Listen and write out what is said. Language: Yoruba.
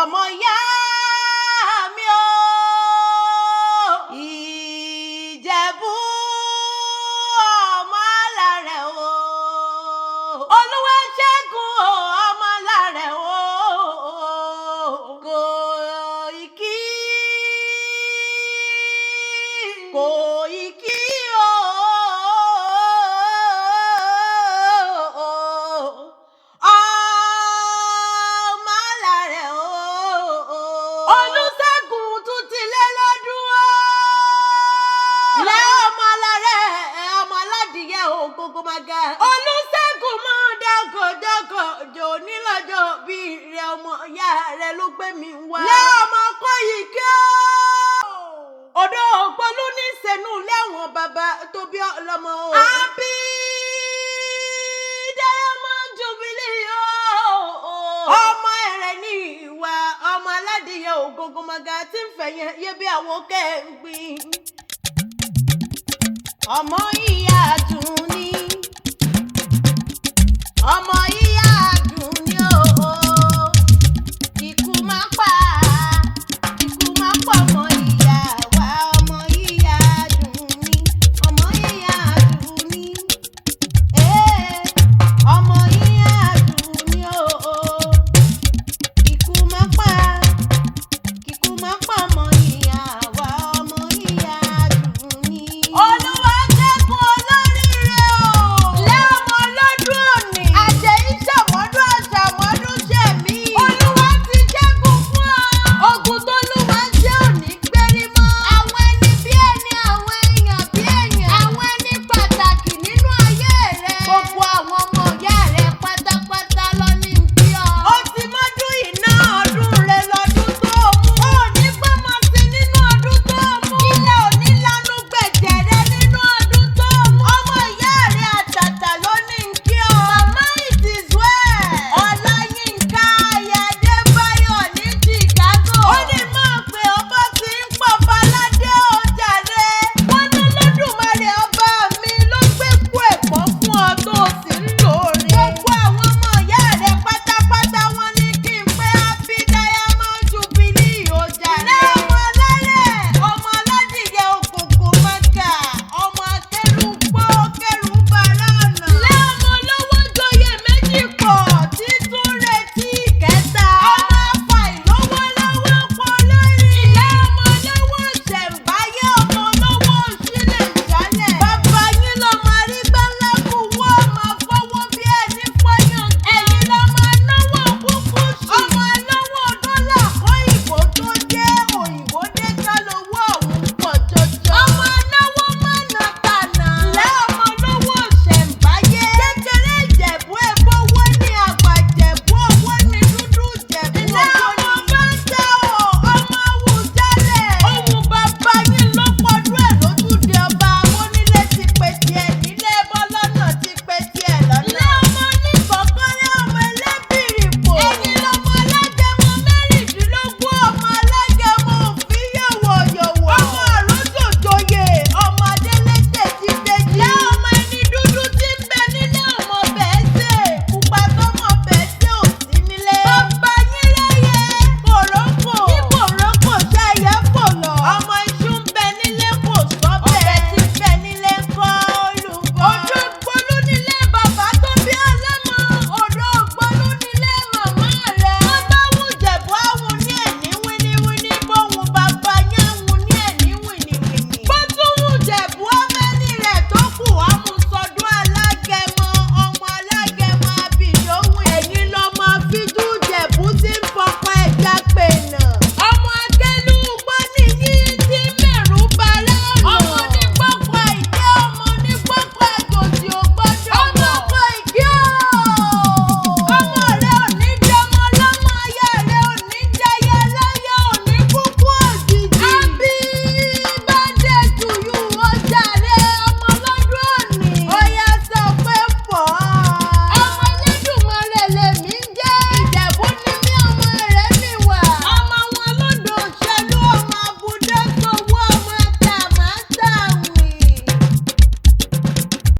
Ọmọ ìyá mi o, Ìjẹ̀bú ọmọ alárẹ̀ o. Olúwa ṣẹ́gun o, ọmọ alárẹ̀ o. Kòìkí Kòìkí o. Ọmọ alárẹ̀ o. Olúṣẹ́gun tún ti lé lọ́dún o. Ilé ọmọ alárẹ̀, ọmọ aládìyẹ ògógó máa ga. Olúṣẹ́gun máa dákọ̀dákọ̀ jò nílọ́jọ́ bí rẹ̀, ọmọ ìyá rẹ̀ ló gbé mi wá. Lé ọmọ Kóìkí o. Odò ògbólú ní sẹ́nu lẹ́wọ̀n bàbá tó bí ọlọ́mọ o. Happy Diamond Jubilee o. Ọmọ ẹ̀rẹ̀ ní ìwà ọmọ aládìyẹ ògógó maga tí ń fẹ̀yẹ̀ yé bí àwọn kẹ́ẹ̀gbìn. Ọmọ ìyá tún.